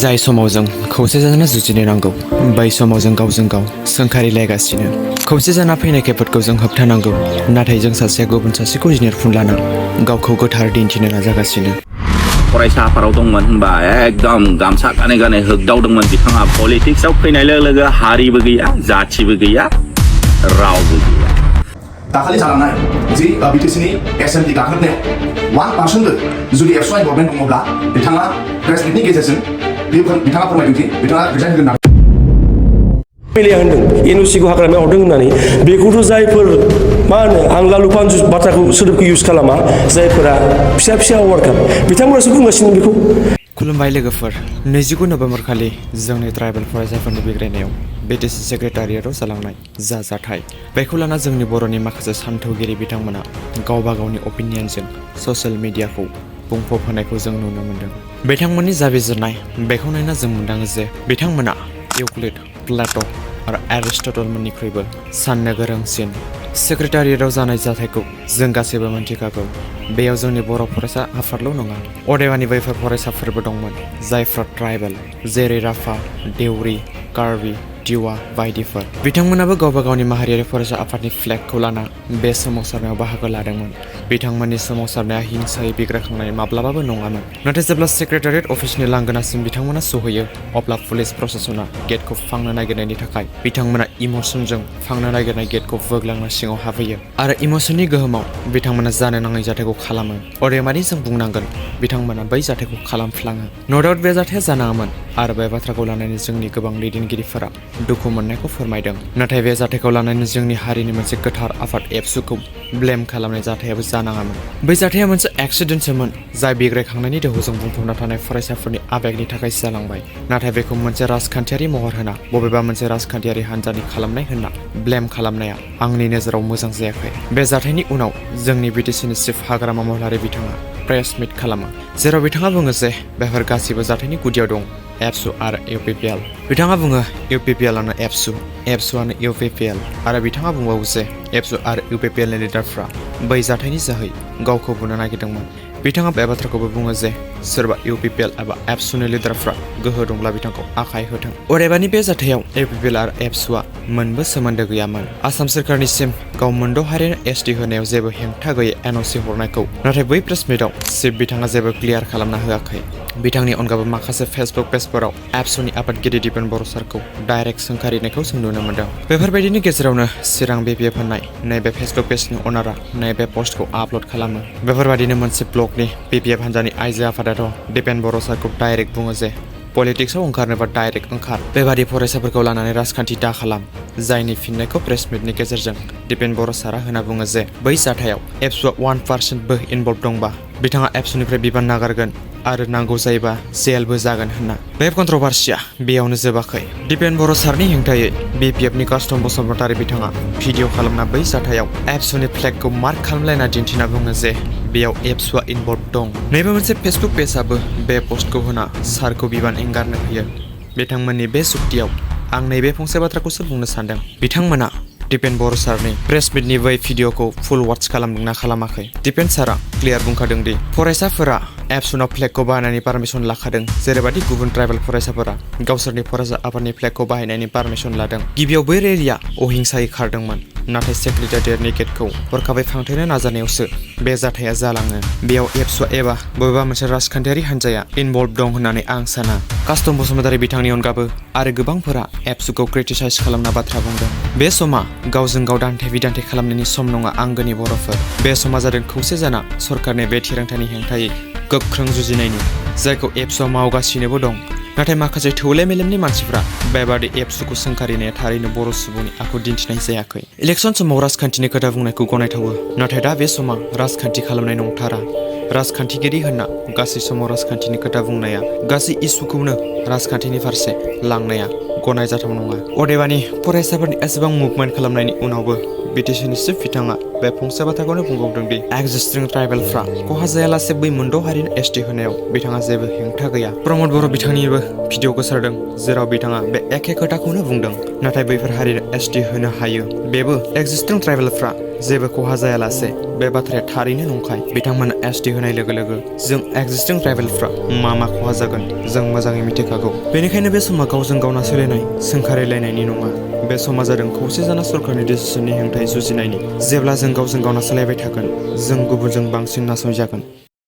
जाय समाव जों खौसे जाना जुजिनो नांगौ बै समाव जों गावजों गाव सोंखारिलायगासिनो खौसे जाना फैनाय खैफोदखौ जों होबथानांगौ नाथाय जों सासेया गुबुन सासेखौ जिनेरफुंलाना गावखौ गोथार दिन्थिनो नाजागासिनो फरायसा आफादाव दंमोन होनबा एकदम गामसा गानै गानै होगदावदोंमोन बिथाङा पलिटिक्सआव फैनाय लोगो हारिबो गैया जाथिबो गैया रावबो गैया दाखालि जालांनाय जि BTCनि एसेम्बलि गाखोनायाव 1% जुदि एबसुनि गभर्नमेन्ट दङब्ला बिथाङा प्रेस मिटनि गेजेरजों बिथाङा फोरमायदोंदि बिथाङा रिजाइन होगोन होननानै मिलिया होनदों NOCखौ हाग्रामायाव हरदों होननानै बेखौथ' जायफोर मा होनो आं लालु पान्जु बाथ्राखौ सोदोबखौ इउज खालामा जायफोरा फिसा फिसा वार्कार बिथांमोनासो बुंगासिनो बेखौ खुलुमबाय लोगोफोर 29 नभेम्बर खालि जोंनि ट्राइबेल फरायसाफोरनि बिग्रायनायाव BTC सेक्रेटारियेटआव जालांनाय जा जाथाय बेखौ लाना जोंनि बर'नि माखासे सान्थौगिरि बिथांमोना गावबा गावनि अपिनियनजों ससियेल मिडियाखौ बुंफब होनायखौ जों नुनो मोन्दों बिथांमोननि जा बिजिरनाय बेखौ नायना जों मोनदाङो जे बिथांमोना इउक्लिड प्लेट' आरो एरिस्टटल मोननिख्रुइबो साननो गोरोंसिन सेक्रेटारियेटआव जानाय जाथायखौ जों गासैबो मिन्थिखागौ बेयाव जोंनि बर' फरायसा आफादल' नङा अदेबानि बैफोर फरायसाफोरबो दंमोन जायफ्रा ट्राइबेल जेरै राभा देउरि कार्बि दिवा बायदिफोर बिथांमोनाबो गावबा गावनि माहारियारि फरायसा आफादनि फ्लेगखौ लाना बे सोमावसारनायाव बाहागो लादोंमोन बिथांमोननि सोमावसारनाया हिंसायै बिग्रायखांनाय माब्लाबाबो नङामोन नाथाय जेब्ला सेक्रेटारियेट अफिसनि लांगोनासिम बिथांमोना सहैयो अब्ला पुलिस प्रशासना गेटखौ फांनो नागिरनायनि थाखाय बिथांमोना इमसनजों फांनो नागिरनाय गेटखौ बोग्लांना सिङाव हाबहैयो आरो इमसननि गोहोमाव बिथांमोना जानो नाङै जाथायखौ खालामो अदेबानि जों बुंनांगोन बिथांमोना बै जाथायखौ खालामफ्लाङो न' डाउट बे जाथाया जानाङामोन आरो बे बाथ्राखौ लानानै जोंनि गोबां दैदेनगिरिफोरा दुखु मोननायखौ फोरमायदों नाथाय बे जाथायखौ लानानै जोंनि हारिनि मोनसे गोथार आफाद एबसुखौ ब्लेम खालामनाय जाथायाबो जानाङामोन बै जाथाया मोनसे एक्सिडेन्टसोमोन जाय बिग्रायखांनायनि दोहौजों बुंफबना थानाय फरायसाफोरनि आबेगनि थाखाय जालांबाय नाथाय बेखौ मोनसे राजखान्थियारि महर होना बबेबा मोनसे राजखान्थियारि हान्जानि खालामनाय होनना ब्लेम खालामनाया आंनि नोजोराव मोजां जायाखै बे जाथायनि उनाव जोंनि BTCनि चिफ हाग्रामा महिलारी बिथाङा प्रेस मिट खालामो जेराव बिथाङा बुङो जे बेफोर गासिबो जाथायनि गुदियाव दं एबसु आरो UPPL बिथाङा बुङो UPPL आनो एबसु एबसुआनो UPPL आरो बिथाङा बुंबावो जे एबसु आरो UPPL नि लिडारफ्रा बै जाथायनि जोहै गावखौ बुनो नागिरदोंमोन बिथाङा बे बाथ्राखौबो बुङो जे सोरबा UPPL एबा एबसुनि लिडारफ्रा गोहो दंब्ला बिथांखौ आखाय होथों अदेबानि बे जाथायाव UPPL आरो एबसुआ मोनबो सोमोन्दो गैयामोन आसाम सोरखारनिसिम गाव मोनद' हारिनो SD होनायाव जेबो हेंथा गैयै NOC हरनायखौ नाथाय बै प्रेस मिटआव चिफ बिथाङा जेबो क्लियार खालामना होआखै बिथांनि अनगाबो माखासे फेसबुक पेजफोराव एबसुनि आफादगिरि दिपेन बर' सारखौ डाइरेक्ट सोंखारिनायखौ जों नुनो मोन्दों बेफोरबायदिनि गेजेरावनो चिरां BPF होननाय नैबे फेसबुक पेजनि अनारा नैबे पस्टखौ आपल'ड खालामो बेफोरबायदिनो मोनसे ब्लगनि BPF हान्जानि आइजो आफादाथ' दिपेन बर' सारखौ डाइरेक्ट बुङो जे पलिटिक्सआव ओंखारनोबा डाइरेक्ट ओंखार बेबादि फरायसाफोरखौ लानानै राजखान्थि दा खालाम जायनि फिननायखौ प्रेस मिटनि गेजेरजों दिपेन बर' सारा होना बुङो जे बै जाथायाव एबसुआ 1%बो इनभल्भ दंबा बिथाङा एबसुनिफ्राय बिबान नागारगोन आरो नांगौ जायोबा जेलबो जागोन होनना बे कन्ट्रभार्सिया बेयावनो जोबाखै दिपेन बर' सारनि हेंथायै BPFनि कास्टम बसुमतारी बिथाङा भिडिअ खालामना बै जाथायाव एबसुनि फ्लेगखौ मार्क खालामलायना दिन्थिना बुङो जे बेयाव एबसुआ इनभल्भ दं नैबे मोनसे फेसबुक पेजआबो बे पस्टखौ होना सारखौ बिबान एंगारनो होयो बिथांमोननि बे सुक्तियाव आं नैबे फंसे बाथ्राखौसो बुंनो सानदों बिथांमोना दिपेन बर' सारनि प्रेस मिटनि बै भिडिअखौ फुल वाच खालामदोंना खालामाखै दिपेन सारा क्लियार बुंखादों दि फरायसाफोरा एबसुनाव फ्लेगखौ बाहायनायनि पारमिसन लाखादों जेरैबादि गुबुन ट्राइबेल फरायसाफोरा गावसोरनि फरायसा आफादनि फ्लेगखौ बाहायनायनि पारमिसन लादों गिबियाव बै रेलिया अहिंसायै खारदोंमोन नाथाय सेक्रेटारियेटनि गेटखौ हरखाबै फांथेनो नाजानायावसो बे जाथाया जालाङो बेयाव एबसुआ एबा बबेबा मोनसे राजखान्थियारि हान्जाया इनभल्भ दं होननानै आं साना कास्टम बसुमतारी बिथांनि अनगाबो आरो गोबांफोरा एबसुखौ क्रिटिसाइज खालामना बाथ्रा बुंदों बे समा गावजों गाव दान्थे बिदान्थे खालामनायनि सम नङा आंगोनि बर'फोर बे समा जादों खौसे जाना सरकारनि बे थिरांथानि हेंथायै गोख्रों जुजिनायनि जायखौ एबसुआ मावगासिनोबो दं नाथाय माखासे थौले मेलेमनि मानसिफ्रा बेबादि एबसुखौ सोंखारिनाया थारैनो बर' सुबुंनि आखु दिन्थिनाय जायाखै इलेक्सन समाव राजखान्थिनि खोथा बुंनायखौ गनायथावो नाथाय दा बे समा राजखान्थि खालामनाय नंथारा राजखान्थिगिरि होनना गासै समाव राजखान्थिनि खोथा बुंनाया गासै इसुखौनो राजखान्थिनि फारसे लांनाया गनायजाथाव नङा अदेबानि फरायसाफोरनि एसेबां मुभमेन्ट खालामनायनि उनावबो BTCनि चिफ बिथाङा बे फंसे बाथ्राखौनो बुंबावदों दि एक्जिस्टिं ट्राइबेलफ्रा खहा जायालासे बै मोनद' हारिनो SD होनायाव बिथाङा जेबो हेंथा गैया प्रमद बर' बिथांनिबो भिडिअ गोसारदों जेराव बिथाङा बे एखे खोथाखौनो बुंदों नाथाय बैफोर हारिनो एसटि होनो हायो बेबो एक्जिस्टिं ट्राइबेलफ्रा जेबो खहा जायालासे बे बाथ्राया थारैनो नंखाय बिथांमोना एसटि होनाय लोगो लोगो जों एक्जिस्टिं ट्राइबेलफ्रा मा खहा जागोन जों मोजाङै मिथिखागौ बेनिखायनो बे समा गावजों गाव नासयलायनाय सोंखारिलायनायनि नङा बे समा जादों खौसे जाना सरकारनि डिसिसननि हेंथायै जुजिनायनि जेब्ला जों गावजों गाव नासयलायबाय थागोन जों गुबुनजों बांसिन नासयजागोन